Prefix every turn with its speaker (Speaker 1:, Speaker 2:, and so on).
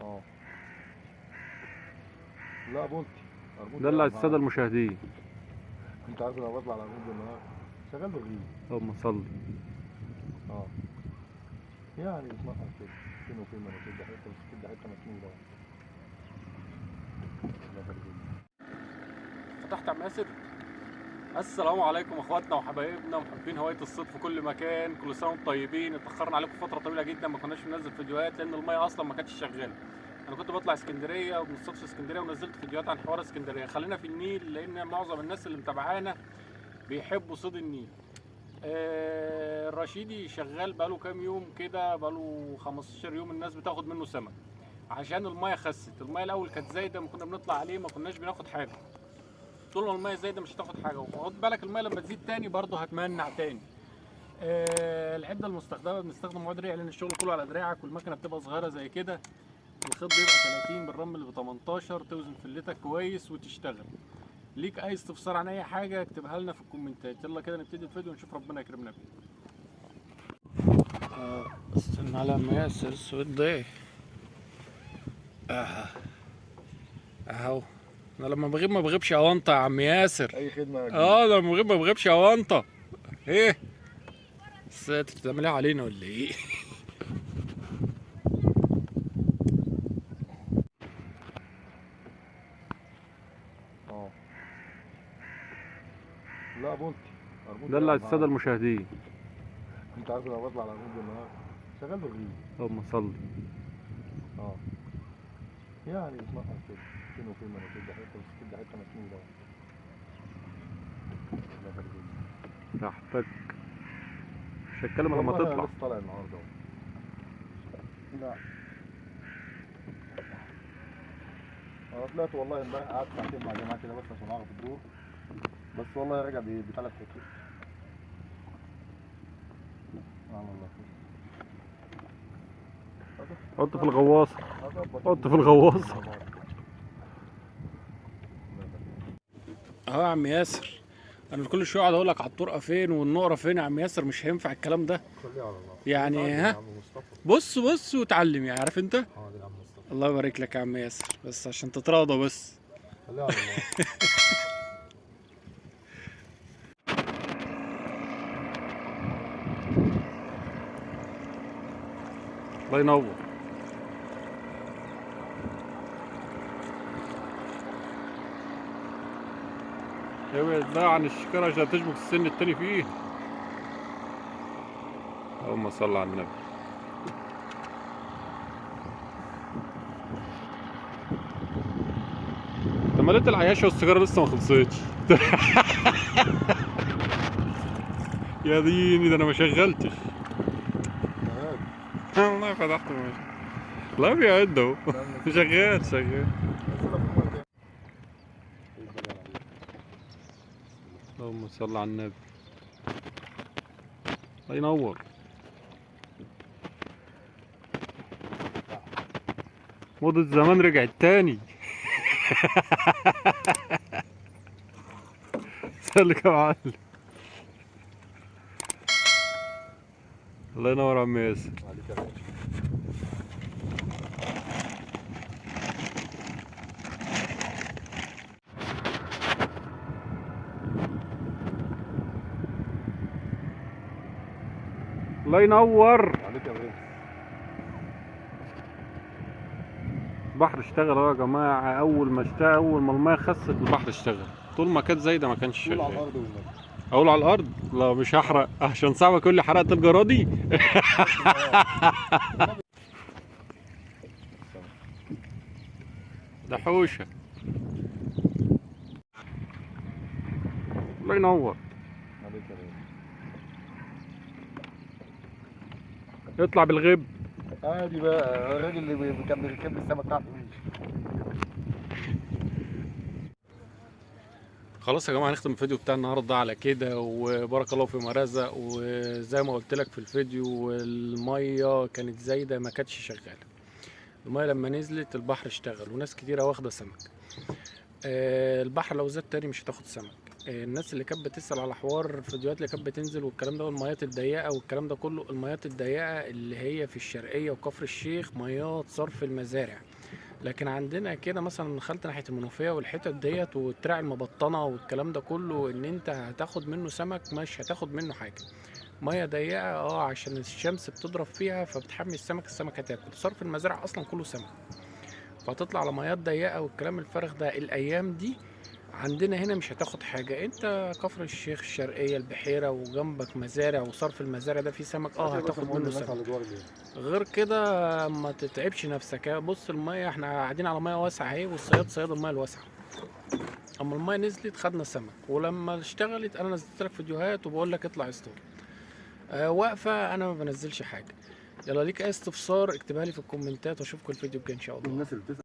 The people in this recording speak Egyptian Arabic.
Speaker 1: اه لا بولتي.
Speaker 2: دلع السادة المشاهدين.
Speaker 1: انت عارف انا بطلع على العمود بالنهار شغال بالغيب.
Speaker 2: اللهم صل.
Speaker 1: اه يعني بتنقط كده فين وفين، ما تدي حتة بس تدي حتة مسنوده.
Speaker 2: فتحت عم ياسر. السلام عليكم اخواتنا وحبايبنا ومحبين هواية الصيد في كل مكان، كل سنة وانتم طيبين. اتاخرنا عليكم فترة طويلة جدا، ما كناش بننزل فيديوهات لان المية اصلا ما كانتش شغالة. انا كنت بطلع اسكندرية وبنصطاد في اسكندرية ونزلت فيديوهات عن حوار اسكندرية. خلينا في النيل لان معظم الناس اللي متابعانا بيحبوا صيد النيل. الرشيدي شغال بقاله كام يوم كده، بقاله 15 يوم الناس بتاخد منه سمك عشان المية خست. المية الاول كانت زايدة، ما كنا بنطلع عليه ما كناش بناخد حاجة. طول ما المية زايدة مش هتاخد حاجة، وخد بالك المية لما تزيد تاني برضه هتمنع تاني. العدة المستخدمة بنستخدم عود ريع لان الشغل كله على دراعك، والمكنه بتبقى صغيرة زي كده. الخيط بيبقى 30 بالرمل ب 18، توزن فلتك كويس وتشتغل. ليك اي استفسار عن اي حاجة اكتبها لنا في الكومنتات. يلا كده نبتدي الفيديو ونشوف ربنا يكرمنا بيه. استنى على ما ياسر الصوت ده. اهو انا لما بغيب ما بغيبش اونطه يا عم ياسر.
Speaker 1: اي خدمة.
Speaker 2: لما بغيب ما بغيبش اونطه. ايه بس انت بتعمليها علينا ولا ايه؟
Speaker 1: لا بولتي.
Speaker 2: دلع السادة المشاهدين.
Speaker 1: انت عارف انا بطلع على العمود بالنهار شغال بالغيب.
Speaker 2: اللهم صل.
Speaker 1: اه يعني بتنقط كده فين وفين، ما تدي حتة بس تدي حتة مسنوده.
Speaker 2: راحتك مش هتكلم لما تطلع.
Speaker 1: لسه طالع النهارده. لا انا طلعت والله امبارح، قعدت ساعتين مع جماعة كده بس عشان اعرف الدور، بس والله رجع بثلاث حتت. سبحان الله.
Speaker 2: حط في الغواصة، حط في الغواصة. اهو يا عم ياسر، انا كل شوية اقعد اقول لك على الطرقه فين والنقره فين يا عم ياسر، مش هينفع الكلام ده.
Speaker 1: خليها على الله
Speaker 2: يعني. ها بص بص وتعلم يعني، عارف انت.
Speaker 1: حاضر يا عم مصطفى.
Speaker 2: الله يبارك لك يا عم ياسر، بس عشان تتراضى بس.
Speaker 1: خليها على الله.
Speaker 2: الله ينور. ابعد بقى عن الشكارة عشان تشبك السن التاني فيه. اللهم صل على النبي. انت مليت العياشة والسيجارة لسه ما خلصتش. يا ديني ده انا ما شغلتش. والله فتحت ماشي. لا بيعد اهو. شغال شغال. اللهم صل على النبي. الله ينور. موضة زمان رجعت تاني. سلك يا معلم. الله ينور يا عم ياسر. الله ينور
Speaker 1: عليك يا برنس.
Speaker 2: البحر اشتغل اهو يا جماعة. اول ما اشتغل، اول ما المية خست البحر اشتغل. طول ما كانت زايدة ما كانش شغال.
Speaker 1: قول على الارض والنبي.
Speaker 2: اقول على الارض؟ لا مش هحرق عشان صعب كل حرقت الجرادي. ده حوشه. الله ينور
Speaker 1: عليك يا برنس.
Speaker 2: اطلع بالغيب.
Speaker 1: ادي بقى الراجل اللي كان بيركب لي السمك بتاعته.
Speaker 2: خلاص يا جماعة هنختم الفيديو بتاع النهارده على كده، وبارك الله فيما رزق. وزي ما قلت لك في الفيديو المية كانت زايدة ما كانتش شغالة. المية لما نزلت البحر اشتغل وناس كتيرة واخده سمك. البحر لو زاد تاني مش هتاخد سمك. الناس اللي كانت بتسأل على حوار الفيديوهات اللي كانت بتنزل والكلام ده والميات الضيقة والكلام ده كله، الميات الضيقة اللي هي في الشرقية وكفر الشيخ ميات صرف المزارع، لكن عندنا كده مثلا دخلت ناحية المنوفية والحتت ديت والترع المبطنة والكلام ده كله، ان انت هتاخد منه سمك مش هتاخد منه حاجة. مية ضيقة عشان الشمس بتضرب فيها فبتحمي السمك، السمك هتاكل. صرف المزارع اصلا كله سمك، فهتطلع على ميات ضيقة والكلام الفارغ ده. الايام دي عندنا هنا مش هتاخد حاجة. انت كفر الشيخ، الشرقية، البحيرة، وجنبك مزارع وصرف المزارع ده فيه سمك، هتاخد منه سمك. غير كده ما تتعبش نفسك. بص المية احنا قاعدين على مية واسعة اهي، والصياد صياد المية الواسعة. اما المية نزلت خدنا سمك، ولما اشتغلت انا نزلت لك فيديوهات وبقول لك اطلع اصطاد. واقفة انا ما بنزلش حاجة. يلا ليك اي استفسار اكتبها لي في الكومنتات، واشوفكم الفيديو الجاي ان شاء الله.
Speaker 1: الناس اللي بتسأل